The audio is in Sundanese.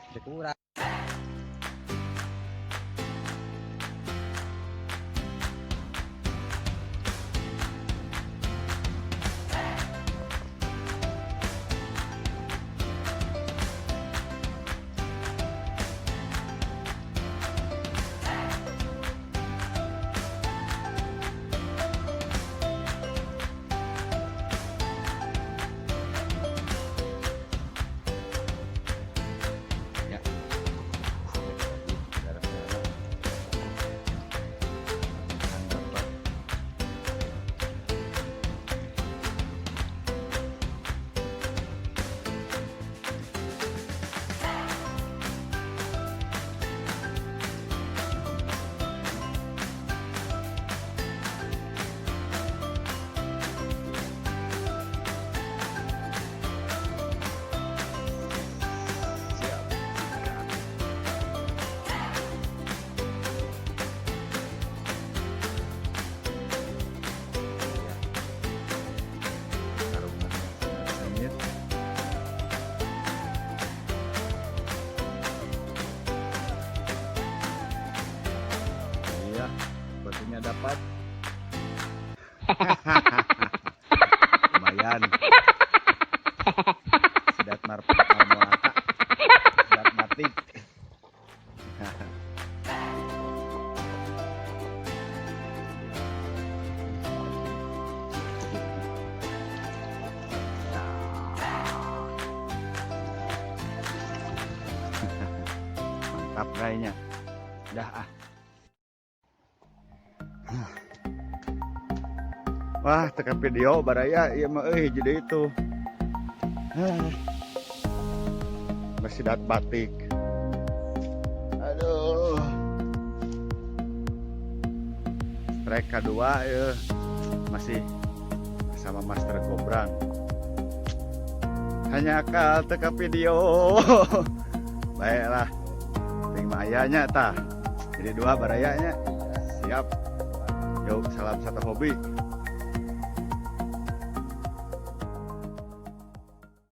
Cek urang. Ya. Dapat. Siap. Sikat. Ya. Pertarungan yang sangat sengit. Iya, sepertinya dapat. Lumayan. Sidat marmorata. Sidat batik. Mantap kayaknya. Dah ah. Wah, teka video baraya ieu mah euy jadi itu. Masih dat batik. Aduh. Strike kedua ya masih sama Master Gobrang. Hanya akal teka video. Baiklah. Ting mah aya tah. Jadi dua barayanya. Siap. Yuk, salam satu hobi.